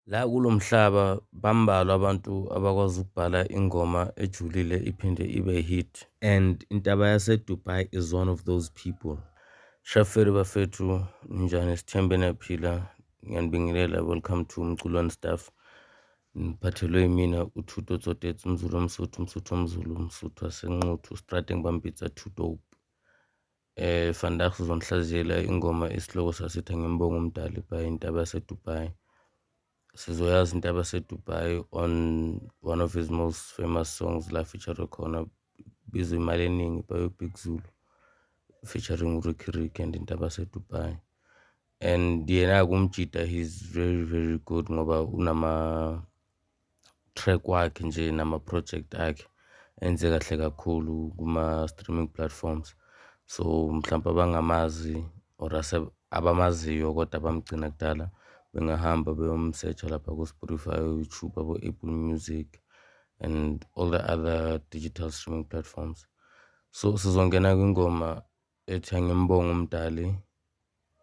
La kulo mhlaba bambalwa abantu abakwazi ukubhala ingoma ejulile iphinde ibe hit, and Intaba yaseDubai is one of those people. Shaferi bafethu, ninjani? Sithembe niyaphila. Ngiyanibingelela, welcome to Umculo and Stuff. Ngiphathelwe yimina uThuto Tsotetse, umZulu omSuthu, umSuthu omZulu, umSuthu waseNquthu, strate ngibambitsa Too Dope. Vandag sizonihlaziyela ingoma isihloko sasithi Angimbongi Umdali by Intaba yaseDubai. Sizoyazi Intaba yaseDubai on one of his most famous songs la feature khona, bizwa Imali Eningi by Big Zulu featuring Riky Rick and Intaba yaseDubai. And yena-ke umjida, he's very very good ngoba unama track wakhe nje nama-project akhe enze kahle kakhulu kuma-streaming platforms. So mhlawumpe abangamazi or abamaziyo kodwa bamgcina kudala, bengahamba beyom-search-a lapha ku-Spotify, YouTube, abo-Apple Music and all the other digital streaming platforms. So sizongena kwingoma ethi Angimbongi Umdali,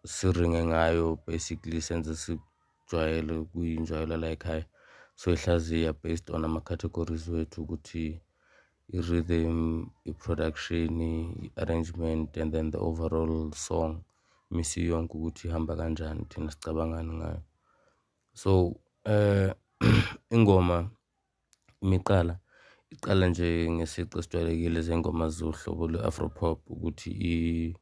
siringe ngayo, basically senze sikujwayele, kuyinjwayelo la ekhaya. So ihlaziya based on ama-categories wethu ukuthi i-rhythm, i-production, i-arrangement and then the overall song misi yonke ukuthi ihamba kanjani, thina sicabangani ngayo. So ingoma imiqala iqala nje ngesici esijwayelekile zengoma zohlobo lwe-afro pop, ukuthi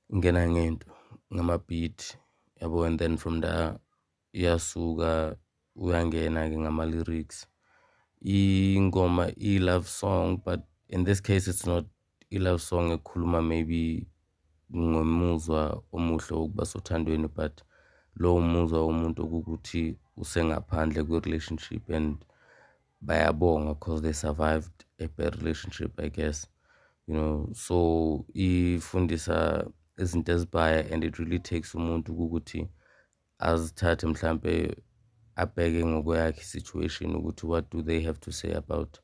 ingena ngento ngama-beat yabo, and then from there iyasuka uyangena-ke ngama-lyrics. Ingoma i-love song, but in this case it's not i-love song ekhuluma maybe ngomuzwa omuhle wokuba sothandweni, but lowo muzwa womuntu okuwukuthi usengaphandle kwe-relationship and bayabonga 'cause they survived a bad relationship, I guess. So ifundisa izinto ezibhaya and it really takes umuntu ukuthi azithathe mhlampe abheke ngokweyakhe i-situation ukuthi what do they have to say about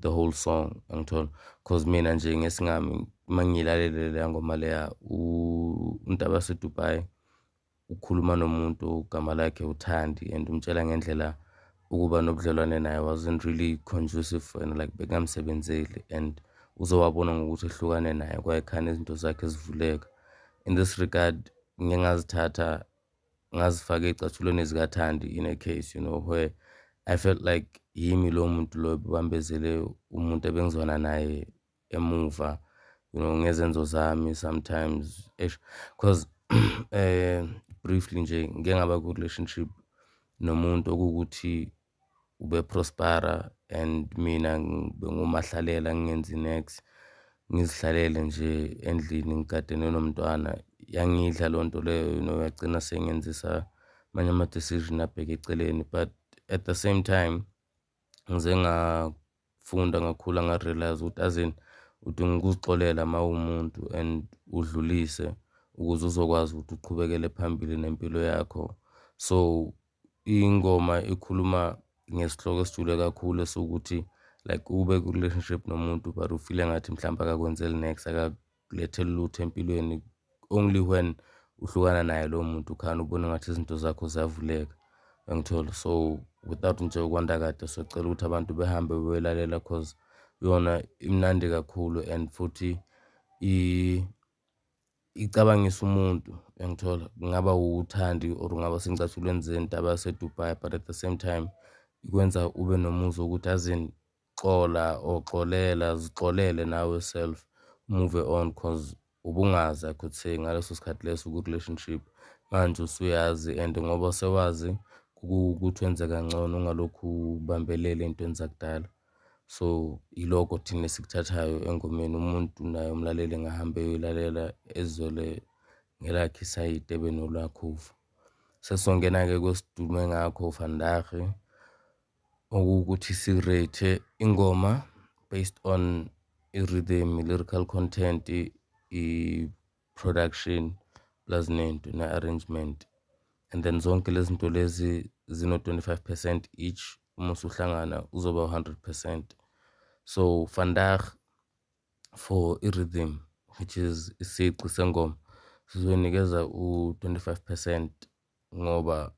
the whole song, angithola? 'Cause mina nje ngesingami uma ngiyilalele leya ngoma leya, uNtaba yaseDubai ukhuluma nomuntu ogama lakhe uThandi and umtshela ngendlela ukuba nobudlelwane naye wasn't really conducive for yena, like bekungamsebenzeli, and uzowabona ngokuthi ehlukane naye kwayikhani izinto zakhe zivuleka. In this regard, ngike ngazithatha ngazifaka ey'cathulweni zikaThandi in a case where I felt like yimi lowo muntu loyo obambezele umuntu ebengizwana naye emuva ngezenzo zami sometimes, eish, 'cause briefly nje ngike ngaba ku-relationship nomuntu okuwukuthi ube-prosper-a and mina bengumahlalela, ngingenzi niks, ngizihlalele nje endlini ngigadene nomntwana. Yangidla leyo nto leyo, yagcina seyingenzisa amanye ama-decision abheke eceleni, but at the same time ngize ngafunda, ngakhula, nga-realise ukuthi azini udinga ukuzixolela uma uwumuntu and udlulise ukuze uzokwazi ukuthi uqhubekele phambili nempilo yakho. So ingoma ikhuluma ngesihloko esijule kakhulu esiwukuthi like ube ku-relationship nomuntu but u-feel-e ngathi mhlampe akakwenzeli niks, akakuletheli lutho empilweni, only when uhlukana naye lowo muntu khani ubone ngathi izinto zakho ziyavuleka, uyangithola? So without nje ukwanda kade, socela ukuthi abantu behambe beyoyilalela 'cause yona imnandi kakhulu and futhi icabangisa umuntu, uyangithola? Kungaba uThandi or kungaba sey'cathulweni zeNtaba yaseDubai, but at the same time ikwenza ube nomuzwa wokuthi yazini xola or xolela, zixolele nawe self, move on 'cause ubungazi, I could say, ngaleso sikhathi leso ku-relationship, manje usuyazi and ngoba sewazi ukuthi wenze kangcono ungalokhu ubambelele ey'ntweni zakudala. So ilokho thina esikuthathayo engomeni, umuntu naye umlaleli engahamba eyoyilalela ezizwele ngelakhe isayidi, ebe nolwakhe uvo. Sesizongena-ke kwesidume ngakho vandag, okuwukuthi si-rate ingoma based on i-rhythm, i-lyrical content, i-production plus nento ne-arrangement, and then zonke lezi zinto lezi zino-25% each, uma usuhlangana uzoba u-100%. So vandag for i-rhythm, which is isici sengoma, sizoyinikeza u-25% ngoba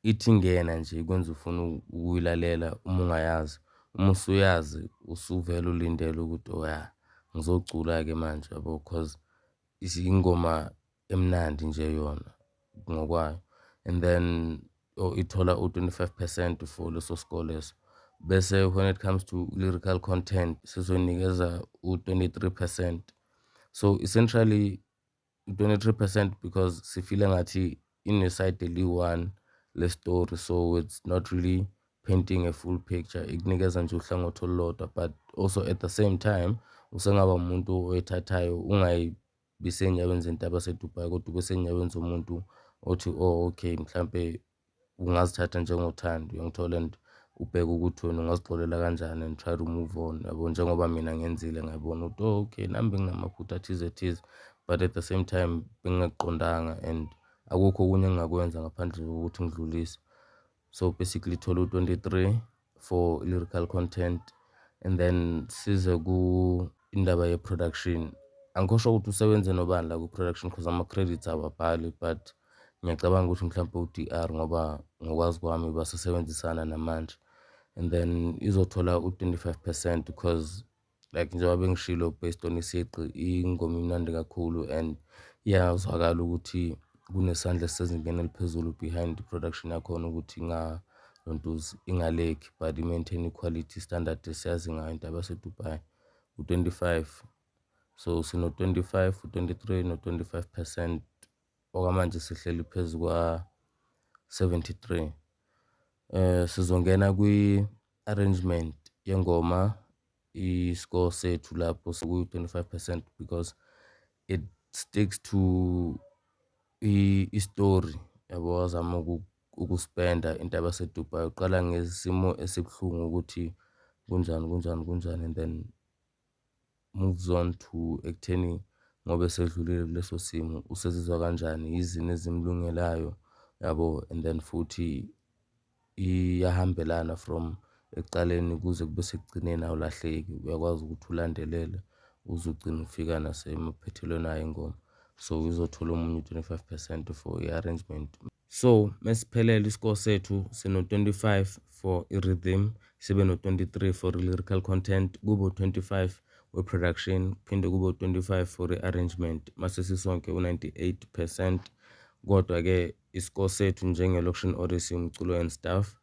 Ithi ingena nje ikwenza ufune ukuyilalela uma ungayazi. Uma usuyazi usuvele ulindele ukuthi oh ya, ngizocula-ke manje yabo, cause ingoma emnandi nje yona ngokwayo. And then oh, ithola u-25% for leso score leso. Bese when it comes to lyrical content sizonikeza u-23%. So essentially 23% because sifile ngathi ine-side eliyi-one le-story, so it's not really painting a full picture, ikunikeza nje uhlangothi olulodwa, but also at the same time usengaba umuntu oyithathayo ungayibi sey'nyaweni zentaba yaseDubai, kodwa ube sey'nyaweni zomuntu othi oh okay, mhlampe ungazithatha njengothando, uyangithola, and ubheke ukuthi wena ungazixolela kanjani and try to move on yabo, njengoba mina ngenzile ngayibona ukuthi oh okay, nami benginamaphutha athize thize, but at the same time bengingakuqondanga and akukho okunye engingakwenza ngaphandle kokuthi ngidlulise. So basically thola u-23 for lyrical content and then size ku indaba ye-production. Angikho sure ukuthi usebenze nobani la ku-production cause ama-credits awabhali, but ngiyacabanga ukuthi mhlawumpe u-D_R ngoba ngokwazi kwami basasebenzisana namanje. And then izothola u-25% because like njengoba bengishilo, based on isigqi, ingoma imnandi kakhulu and iyazwakala ukuthi kunesandla esisezingeni eliphezulu behind i-production yakhona ukuthi ingalontuzi ingalekhi, but i-maintain i-quality standard esiyazi ngayo intaba yaseDubai. U-25, so sino-25, u-23 no-25%. Okwamanje sihleli phezu kwa-73. Sizongena kwi-arrangement yengoma, i-score sethu lapho sekuyi-25% because it sticks to i-story yabo, wazama ukuspenda intaba yaseDubai. Uqala ngesimo esibuhlungu ukuthi kunjani kunjani kunjani and then moves on to ekutheni ngoba esedlulile kuleso simo usezizwa kanjani, yizini ezimlungelayo yabo, and then futhi iyahambelana from ekuqaleni kuze kube sekugcineni, awulahleki, uyakwazi ukuthi ulandelele uze ugcine ufika nasemaphethelweni ayo ingoma. So izothola omunye u-25% for i-arrangement. So mesiphelele i-score sethu sino-25 for i-rhythm, sibe no-23 for i-lyrical content, kube u-25 we-production, kuphinde kube u-25 for i-arrangement, mase sisonke u-98%. Kodwa-ke i-score sethu njenge-Loxion Odyssey umculo and stuff,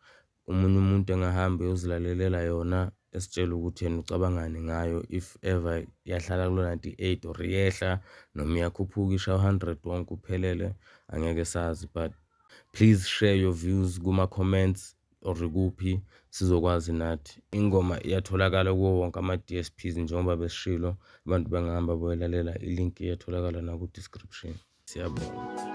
omunye umuntu engahamba eyozilalelela yona esitshele ukuthi yena ucabangani ngayo, if ever yahlala kulo 98 or iyehla noma iyakhuphuka ishaye u-100 wonke uphelele, angeke sazi, but please share your views kuma-comments or kuphi sizokwazi nathi. Ingoma iyatholakala kuwo wonke ama-DSPs njengoba besishilo, abantu bengahamba boyilalela, i-link iyatholakala naku-description. Siyabonga.